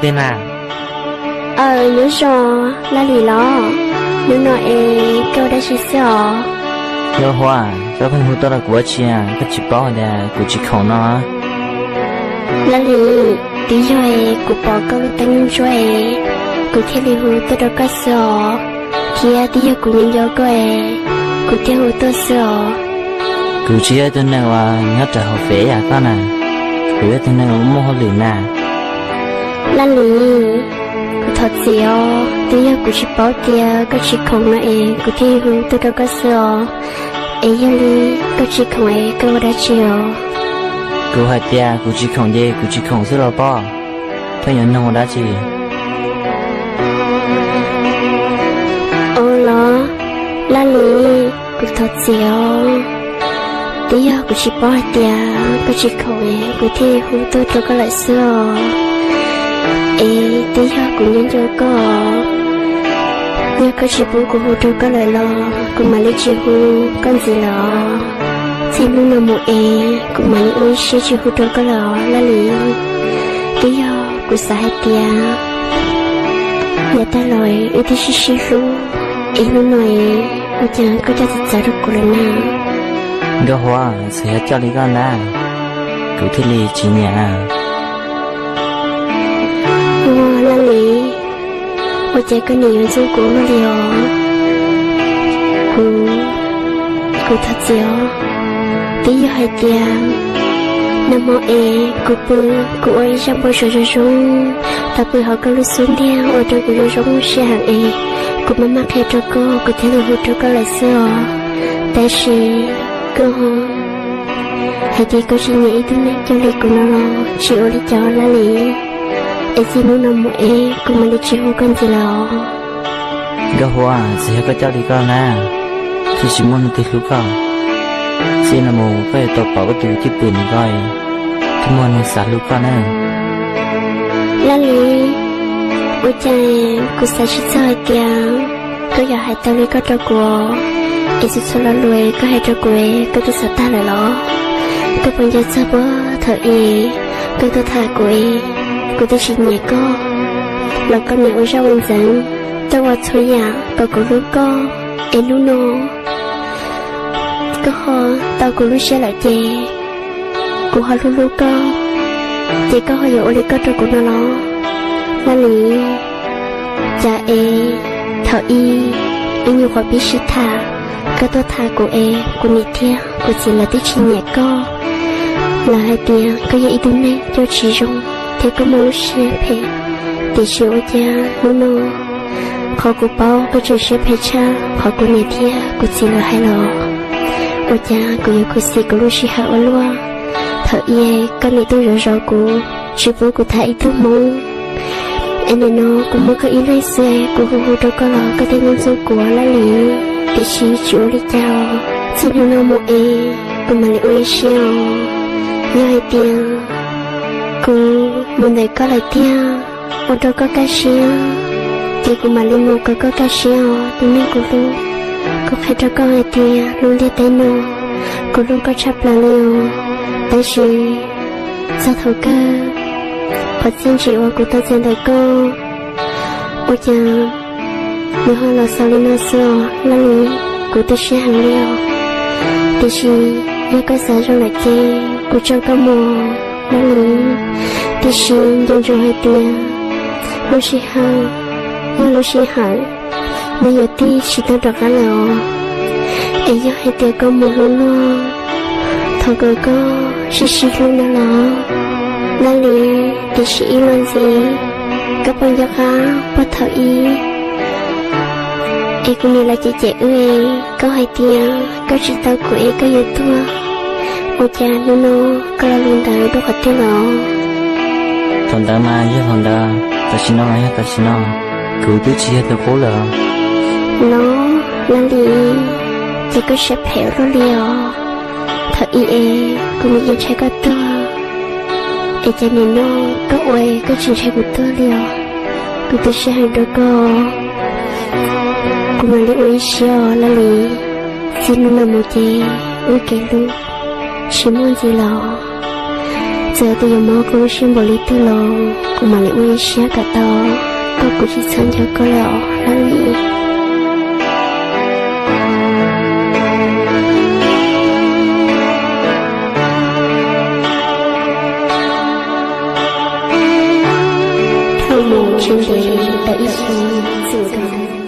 Tej na. Aw, nyob zoo, Laj Lis los? Hnub no es koj ua dab tsi xwb os? Nkauj Huab, koj pheej hu tuaj rau kuv ua dab tsi, koj tsis paub hais tias kuv tsis khoom no? Laj Lis, twb yog es kuv pom koj lub teeb ntsuab es kuv thiaj li hu tuaj rau koj xwb os, thiab twb yog kuv nco nco koj es kuv thiaj hu tuaj xwb os. Kuv tsis yog ib tug neeg uas nyob rau hauv fem yam koj na, kuv yog ib tug neeg uas muaj hauj lwm na. Laj Lis, kuv thov txim os, twb yog kuv tsis paub tias koj tsis khoom no es kuv thiaj hu tuaj rau koj xwb os. Es yog li koj tsis khoom es koj ua dab tsi os? Kuv hais tias kuv tsis khoom ces kuv tsis khoom xwb los pob, pheej yuav nug ua dab tsi? Ua los, Laj Lis, kuv thov txim os, twb yog kuv tsis paub hais tias koj tsis khoom es kuv thiaj hu tuaj rau koj lawm xwb os. Es twb yog kuv nco nco koj, yog koj tsis pub kuv hu rau koj lawm los kuv mam li tsis hu koj ntxiv lawm os. Txij hnub no mus es kuv mam li ua ib siab tsis hu rau koj lawm os Laj Lis. Twb yog kuv xav hais tias yav tag los wb twb sib sib hlub, es hnub no es ua cas koj coj txawv txawv rau kuv lawm na? Nkauj Huab, txawm yog coj li koj ntag, kuv thiaj li tsis nyiam. Ua Laj Lis, ua cas koj nim yuav ntxub kuv luaj li os? Kuv, kuv thov txim os. Twb yog hais tias nag hmo es kuv pw, kuv ua ib zaj npau suav zoo zoo, tau pw hauv koj lub xub ntiag ua rau kuv zoo zoo siab heev es kuv maj maj qhia rau koj, kuv thiaj li hu rau koj lawm xwb os. Tab sis koj hais tias koj tsis nyiam ib tug neeg coj li kuv no los tsis ua li cas Laj Lis. Es txij hnub no mus es kuv mam li tsis hu koj ntxiv lawm os. Nkauj Huab, txawm yog koj coj li koj na, thiaj tsis muaj leej twg hlub koj. Txij no mus koj yuav tau pom koj tus cwj pwm ntawm ko, thiaj muaj neeg xav hlub koj na. Laj Lis, ua cas kuv xav tsis txog hais tias koj yuav hais tau li koj rau kuv, es txhua txhua lo lus koj hais rau kuv koj twb xav tag lawm los? Koj puas nco txog puag thaum ub koj tuaj tham kuv, kuv twb tsis nyiam koj los koj nim ua zaj ua ntxeev, tuaj ua txhua yam kom kuv hlub koj, es hnub no koj ho tau kuv lub siab lawm ces kuv ho hlub hlub koj, ces koj ho yuav ua li koj rau kuv no los? Laj Lis, cas es thaum ub ib nyuag qhuav pib sib tham, koj tuaj tham kuv es kuv niam thiab kuv txiv lawv twb tsis nyiam koj. Lawv hais tias koj yog ib tug neeg coj tsis zoo thiab koj muaj lub siab phem. Tiam sis ua cas hnub no qhov kuv paub koj tseem siab phem tshaj qhov kuv niam thiab kuv txiv lawv hais los? Ua cas kuv yuav khuv xim kuv lub sij hawm ua luaj? Thaum ub koj niam tuaj zov zov kuv, tsis pub kuv tham ib tug hmoob, es nim no kuv muaj koj ib leeg xwb, kuv hu hu rau koj los koj thiaj ntxub kuv, Laj Lis. Tiam sis tsis ua li cas, txij hnub no mus es kuv mam li ua ib siab os. Yog hais tias kuv mus ntawm koj lawm tiag, ua rau koj kaj siab, ces kuv mam li mus kom koj kaj siab os tus neeg kuv hlub. Kuv qhia rau koj hais tias lub ntiaj teb no, kuv hlub koj tshaj plaws li os. Tab sis txog thaum kawg, qhov txiaj ntsim uas kuv tau txais ntawm koj, ua cas nws ho los xaus li no xwb os Laj Lis. Kuv tu siab heev li os. Tiam sis yog koj xav zoo lawm ces kuv tso koj mus, Laj Lis. Tiam sis nco ntsoov hais tias lub sij hawm, yog lub sij hawm, nws yuav tig tsis tau rov qab lawm os. Es yog hais tias koj mus hlub luag, thov kom koj sib sib hlub no los, Laj Lis. Tiam sis ib los ntxiv, koj puas nco qab puag thaum ub es kuv niam lawv cem cem wb, koj hais tias koj tsis tau kuv es koj yuav tuag, ua cas hnub no koj lo lus ntawd rau qhov twg los? Thaum ntawd mas yog thaum ntawd, tam sim no mas yog tam sim no, kuv twb tsis yog tus qub lawm. No, Laj Lis, ces koj siab phem ua luaj li os. Thaum ub es kuv nim yeej ntshai koj tuag, es cas nim no koj ua koj tsis ntshai kuv tuag li os. Kuv tu siab heev rau koj, kuv mam li ua ib siab os Laj Lis. Txij hnub no mus ces wb kev hlub tsis muaj ntxiv los. Txawm tias yuav mob koj lub siab npaum li twg los kuv mam li ua ib siab kom tau, koj kuv tsis txhob nco koj lawm os Laj Lis. Thauj mus tsis ntev tau ib xyoos, txawm